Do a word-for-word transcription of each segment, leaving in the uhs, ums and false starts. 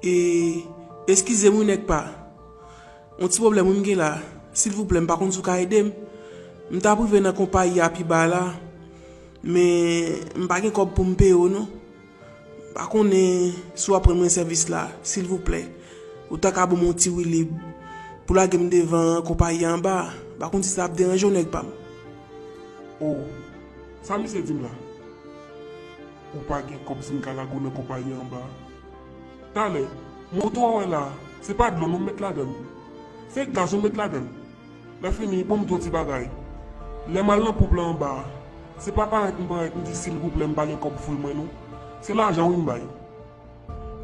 E, eskize m wi nèg pa. Yon ti pwoblèm wi m gen la. Silvouplè, m pa konn si w ka ede m. M t ap rive nan konpayi a pi ba la, men m pa gen kòb pou m peye w non. M pa konnen si w ap rann mwen sèvis la, silvouplè. Ou ta ka ban m yon ti woulib pou lage m devan konpayi a anba a. M pa konn si sa ap deranje w nèg pa m. O, sa misye di m la? Ou pa gen kòb si m ka lage w nan konpayi anba a? Talè, moto a w wè la, se pa dlo non m met ladan l. Se gaz ou met ladan l. Lè fini, ban m di w yon ti bagay. Lè m al nan ponp lan anba a, se pa parèt m parèt m di silvouplè m pa gen kòb foul mwen non. Se lajan wi m bay.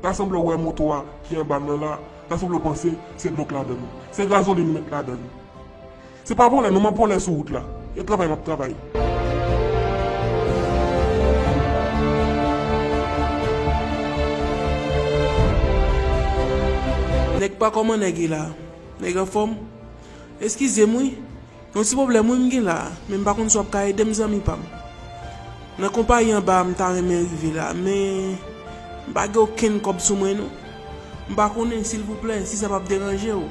Ta sanble w wè moto a ki anba m nan la, ta sanble w panse se dlo k ladan l. Se gazolin m met ladan l. Se pa vòlè non, m ap vòlè sou wout la. E travay m ap travay. Nèg pa, kòman nèg ye la? Nèg anfòm? Eskize m wi. Yon ti pwoblèm wi m gen la, men m pa konn si w ap ka ede m zanmi pa m. Nan konpayi anba a m ta renmen rive la, men m pa gen okenn kòb sou mwen non. M pa konnen, silvouplè, si sa p ap deranje w,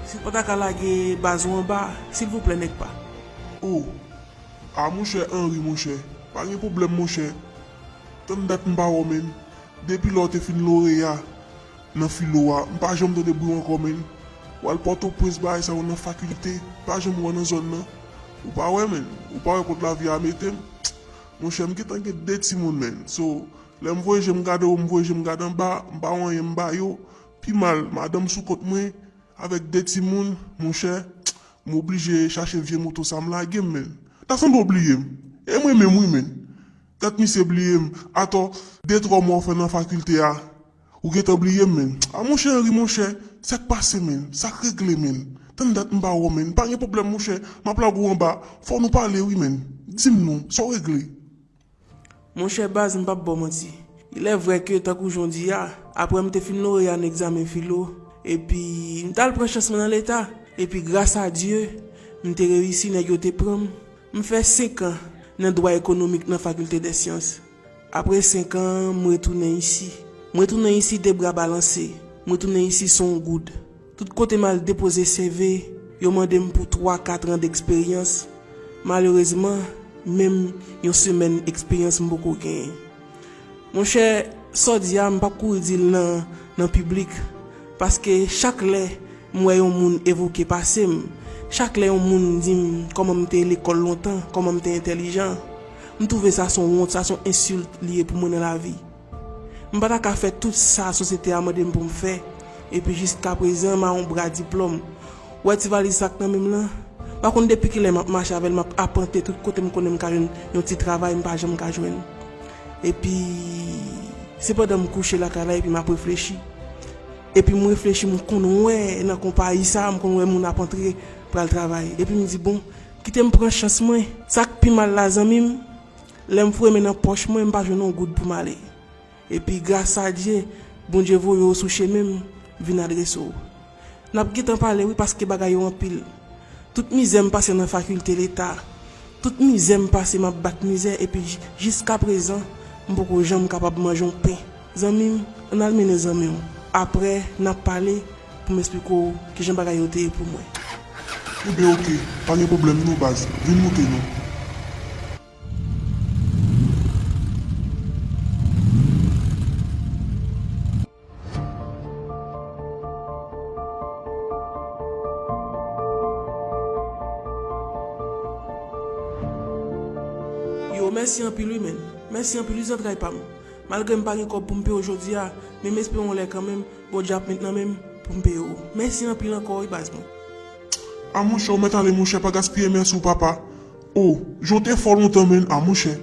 si w pa ta ka lage baz ou anba, silvouplè nèg pa. O, a monchè Henry monchè, pa gen pwoblèm monchè. Tann dat m pa wè w menn. Depi lè w te fin loreya nan filo a, m pa janm tande bri w ankò menn. W al Pòtoprens bagay sa yo nan fakilte, m pa janm wè w nan zòn nan. Ou pa wè menn, ou pa wè kot lavi a mete m. Monchè, m gentan gen de timoun menn. So, lè m voye je m gade wo, m voye je m gade anba, m pa wè anyen m ba yo. Pi mal, madanm sou kont mwen, avèk de timoun, monchè, m oblije chache vye moto sa m lage m menn. Ta sanble w bliye m. E mwen menm wi menn. Dat misye bliye m. Atò, de twa mwa w fè nan fakilte a, ou gentan bliye m menn. A monchè Henry monchè, sa k pase menn? Sa k regle menn? Tann dat m pa wè w menn. Pa gen pwoblèm monchè, m ap lage w anba. Fò nou pale wi menn. Di m non, sa w regle? Monchè baz, m p ap ba w manti. Il est vrai que, tankou jan w di a, apre m te fin loreya nan egzamen filo, epi m t al pran chans mwen nan leta, epi gras a Dye, m te reyisi, nèg yo te pran m. M fè senk an nan dwa ekonomik nan Faculté des Sciences. Apre senk an, m retounen isi. M retounen isi de bra balanse. M retounen isi san yon goud. Tout kote m al depoze C V, yo mande m pou twa, kat an deksperyans. Malerezman, menm yon semèn eksperyans m poko genyen. Monchè, sa w di a, m p ap kouri di l nan, nan piblik, paske chak lè m wè yon moun evoke pase m, chak lè yon moun di m kòman m te lekòl lontan, kòman m te entèlijan, m twouve sa se yon wont, sa se yon ensilt li ye pou mwen nan lavi. M pa ta ka fè tout sa sosyete a mande m pou m fè, epi jiskaprezan m a yon bra diplòm. Ou wè ti valiz sa k nan men m lan? Pa konn depi kilè m ap mache avè l, m ap apante tout kote m konnen m ka jwenn yon ti travay, m pa janm ka jwenn. Epi, se pandan m kouche lakay la, epi m ap reflechi. Epi m reflechi, m konn wè nan konpayi sa, m konn wè moun ap antre, pral travay. Epi m di, bon, kite m pran chans mwen. Sa k pi mal la, zanmi m, lè m foure men nan pòch mwen, m pa jwenn yon goud pou m ale. Epi gras a Dye, Bondye voye w sou chemen m, vin adrese w. N ap gentan pale wi, paske bagay yo anpil. Tout mizè m pase nan fakilte leta. Tout mizè m pase, m ap bat mizè, epi j-, jiskaprezan, m poko janm kapab manje yon pen. Zanmi m, ann al mennen zanmi w. Apre, n ap pale pou m esplike w kijan bagay yo te ye pou mwen. Ebyen oke, pa gen pwoblèm non baz, vin moute non. Yo, mèsi anpil wi, menn. Mèsi anpil wi, zantray pa m. Malgre m pa gen kòb pou m peye w jodi a, men m espere yon lè kanmenm, Bondye ap met nan men m pou m peye w. Mèsi anpil ankò wi, baz mwen. A monchè, ou mèt ale monchè, pa gaspiye mèsi w papa. O, jan w te fò lontan menn, a monchè.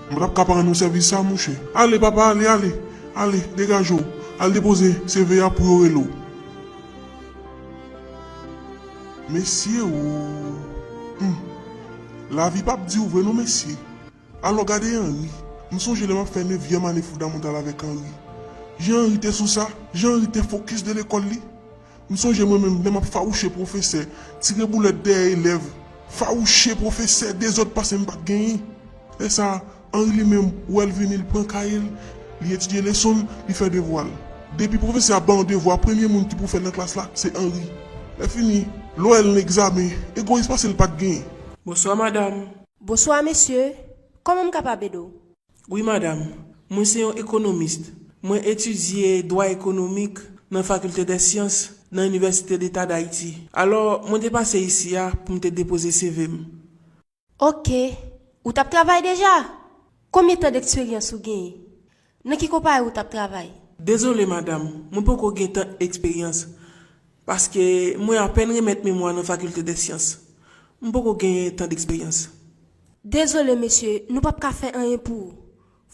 M pa t ap ka pa rann ou sèvis sa monchè. Ale papa, ale, ale. Ale, degaje w. Al depoze C V a pou yo rele w. Mesye o. Hmm. Lavi p ap di w vre non mesye. Alò gade Henry. M sonje lè m ap fè nevyèm ane fondamantal avèk Henry. Jan Henry te sou sa, jan Henry te fokis de lekòl li. M sonje mwen menm lè m ap fawouche pwofesè, tire boulèt dèyè elèv, fawouche pwofesè, dezòd pase m pa t genyen. Lè sa a, Henry li menm, ou wè l vini, l pran kaye l, li etidye leson l, li fè devwa l. Depi pwofesè a ba yon devwa, premye moun ki pou fè l nan klas la, se Henri. Lè fini, lè w wè l nan egzamen, egoyis pase l pa t genyen. Bonswa, madanm. Bonswa, mesye. Kòman m kapab ede w? Wi, madanm. Mwen se yon ekonomis. Mwen etidye dwa ekonomik nan Fakilte dè Syans nan Inivèsite Deta d Ayiti. Alò, mwen te pase isi a pou m te depoze C V m. Oke. Ou t ap travay deja? Konbyen tan deksperyans ou genyen? Nan ki konpayi ou t ap travay? Dezole, madanm, mwen poko gen tan eksperyans, paske mwen apèn remèt memwa nan Fakilte dè Syans. M poko gen tan deksperyans. Dezole, mesye, nou p ap ka fè anyen pou ou.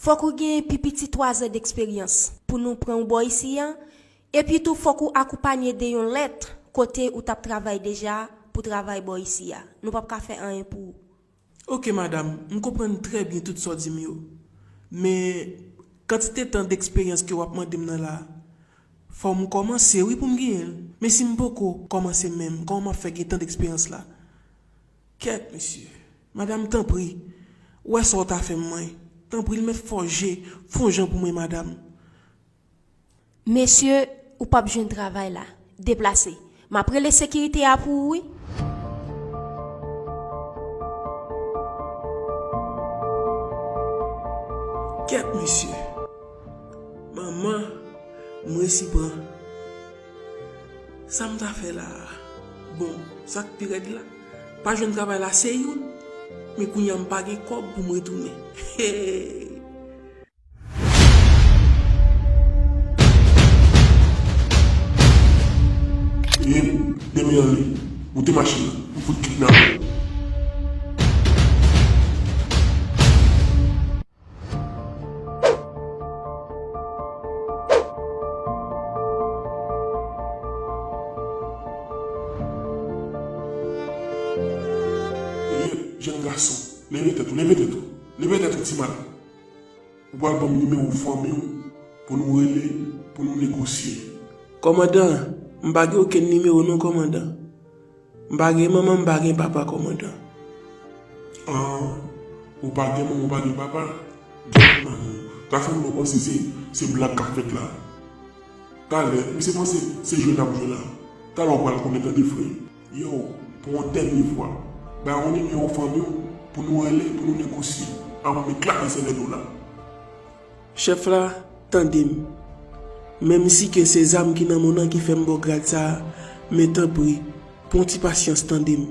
Fòk ou gen pi piti twazan deksperyans pou nou pran ou bò isi a, epi tou fòk ou akonpanye de yon lèt kote ou t ap travay deja pou travay bò isi a. Nou p ap ka fè anyen pou ou. Oke, madanm, m konprann trè byen tout sa w di m yo. Men, kantite tan deksperyans ke w ap mande m nan la, fò m kòmanse, wi, pou m genyen l. Men si m poko kòmanse menm, kòman m ap fè gen tan deksperyans la? Kèt, mesye. Madanm, tanpri, wè sa w ta fè m mwen. Tanpri, l mèt fòje, fè yon jan pou mwen, madanm. Mesye, ou p ap jwenn travay la. Deplase. M ap rele sekirite a pou ou, wi. Kèt, mesye. Manman, m resi pran. Sa m ta fè la a? Bon, sa k pi rèd la, pa jwenn travay la se youn, men kounye a m pa gen kòb pou m retounen. Hey! E, demen anle, moute machin nan, m fout kidnape w. Hey, jèn gason, leve tèt ou, leve tèt ou, leve tèt ou, ti mal. Ou pral ban m nimewo fanmi w pou nou rele, pou nou negosye. Kòmandan, m pa gen okenn nimewo non, kòmandan. M pa gen manman, m pa gen papa, kòmandan. Ah, ou pa gen manman, ou pa gen papa? Gèt manman w. Ka fè m panse se, se blag k ap fèt la. Talè, misye panse se jwe n ap jwe la. Talè w pral konnen, tande frè. Yo, pou yon dènye fwa, bay yon nimewo fanmi w pou nou rele, pou nou negosye. Avan m eklate sèvèl ou la. Chèf la, tande m. Menm si ke se zam ki nan men w nan ki fè m ba w grad sa a, men tanpri, pran yon ti pasyans, tande m.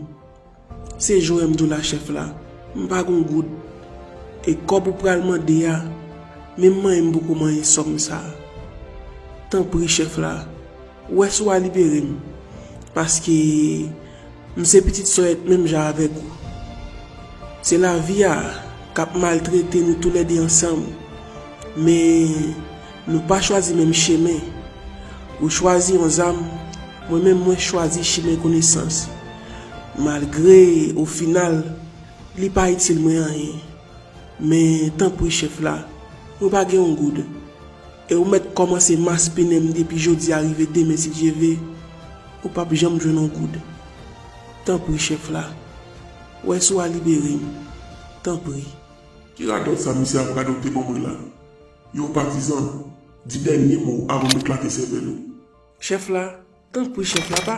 Se jwè m di w la, chèf la. M pa gen yon goud. E kòb ou pral mande a, menm manyen m poko manyen sòm sa a. Tanpri, chèf la, wè si w a libere m. Paske m se pitit sòyèt menm jan avèk ou. Se lavi a k ap maltrete nou toulède ansanm. Men nou pa chwazi menm chemen. Ou chwazi yon zam, mwen menm mwen chwazi chimen konesans. Malgre, o final, li pa itil mwen anyen. Men tanpri, chèf la, mwen pa gen yon goud. E ou mèt kòmanse maspinen m depi jodi a rive demen, si Dye ve, ou p ap janm jwenn yon goud. Tanpri, chèf la, wè si w a libere m. Tanpri. Ki radòt sa misye ap radote ban mwen la? Yo, patizan, di dènye mo w avan m eklate sèvèl ou. Chèf la, tanpri, chèf la, pa.